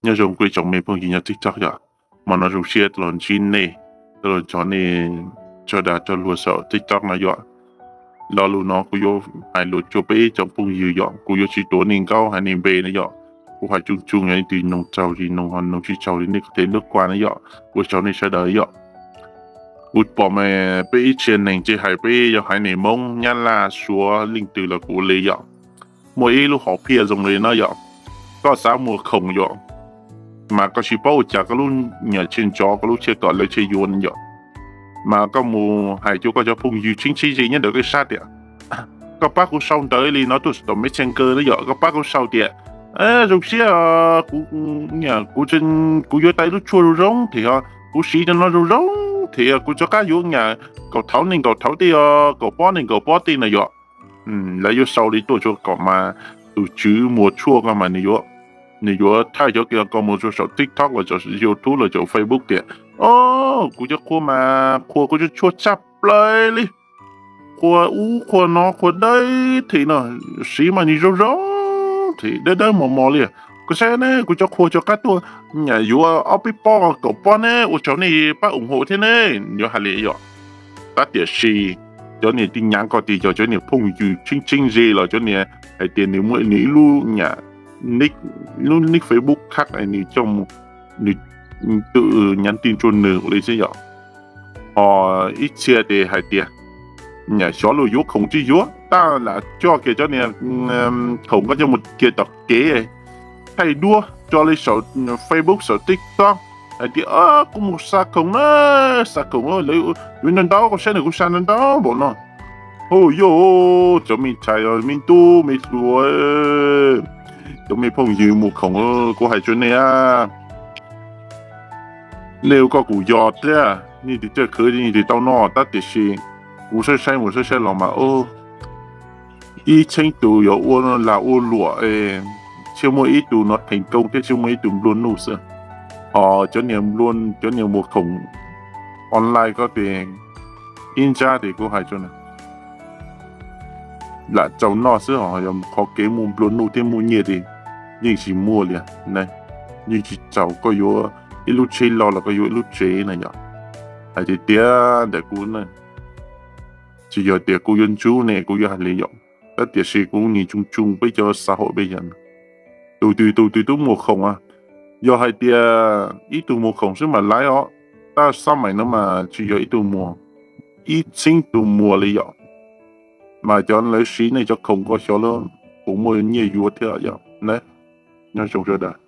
Nyob zoo kuv ib tsoom me phooj ywg nyob TikTok yom, hmo no zoo siab tau los ntsib nej, tau los nrog nej sawv daws txhua tus saum TikTok no yom. Lo lus no kuv yuav hais lus rau peb ib tsoom phooj ywg yom, kuv yuav tsis tuav nej nkauj hais nej npe na yom. Kuv hais tsoo tsoo, yog leej twg noog raug li noog, ho noog tsis raug li nej kuj tes lub kua na yom. Ua tsaug nej sawv daws yom. Kuv pom mas peb ib txhia neeg tsis hais peb yog haiv neeg Hmoob, Nyab Laj, Suav, leej twg los kuv li yom, muaj ib lub hom phiaj zoo li no yom. Koj xav muag khoom yom, mas koj tsis paub ua cas koj lub nyam tsis ntsov, koj lub tsis kom lawv tsis yuav yom, mas koj mus hais rau koj cov phooj ywg tseem tsheej ze nyob ntawm koj sab tias, koj pab kuv sau ntawv li no tuaj tom Messenger na yom, koj pab kuv sau tias, zoo siab, kuv, kuv yuav tau ib lub tshuaj zoo zoo thiab, kuv siv cov no zoo zoo thiab, kuv rov qab yuav nyam kaum thauv nees nkaum thauv tej, kaum pob nees nkaum pob tej no yom. Lawv yuav sau li tuaj rau kom mas tus tswv muag tshuaj koj mas nws yuav thaij cov koj mus rau saum TikTok los saum YouTube los saum Facebook tias, o, kuv cov qhua mas qhuas kuv cov tshuaj tshaj plaws li, qhua ub qhua no qhua dawb thiab no, siv mas nws zoo zoo thiab dawb dawb mos mos li. Koj saib ne, kuv cov qhua rov qab tuaj nyam yuav ob peb pob kaum pob ne, ua tsaug nej pab ủng hộ thiab ne, yuav hais li yom. Tab tiam sis cov niag tij nyav ko tias yog cov niag phooj ywg tseem tsheej ze los cov niag hais tias nws muaj nws ib lub nyam, lub nick Facebook khab nws coj mus, nws twb nyav tij ntsua nws li xwb yom. Ho ib txhia ces hais tias, nyam xyov luag yuav khoom tsis yuav tab lam coj kiag cov niag khoom ko coj mus kiag tom kev, thaij duab tso li saum Facebook saum TikTok hais tias, kuv mus xa khoom na, xa khoom, yuav ntau ntau, koj saib na, kuv xa ntau ntau npaum no. Hu yog cov me ntxhais, me tub me hluas, cov me phooj ywg muag khoom, kuv hais rau nej, nej ua koj kuv yog thiab, nej tus txawj khwv nej tus tau noj, tab tiam sis kuv saib saib mus saib saib los mas, ib txheeb tus yuav ua lag ua luam, thiaj muaj ib tug no theem koob thiab thiaj muaj ib tug nplua nuj xwb. Ho cov niag muag khoom online ko ces ib ntsab ces kuv hais rau, lam txaus noj xwb, ho yog qhov kev muaj nplua nuj thiab muaj nyiaj ces yeej tsis muaj li. Yeej tsis txaus, koj yuav ib lub tsheb loj los koj yuav ib lub tsev na yom. Hais tias tiag ntawm kuv, tsis yog tias kuv yuav ntsub ne kuv yuav hais li yom, tab tiam sis kuv nim tsoo tsoo peb cov xav hauv peb yam, tus twg tus twg twb muag khoom, yog hais tias ib tug muag khoom xwb mas laib os, tab xab mais no mas tsis yog ib tug muag, ib txheeb tus muag li yom. Mas cov lawv siv nej cov khoom ko xyov lawv puas muaj nyiaj yuav thiab yom. Nyob zoo sawv daws.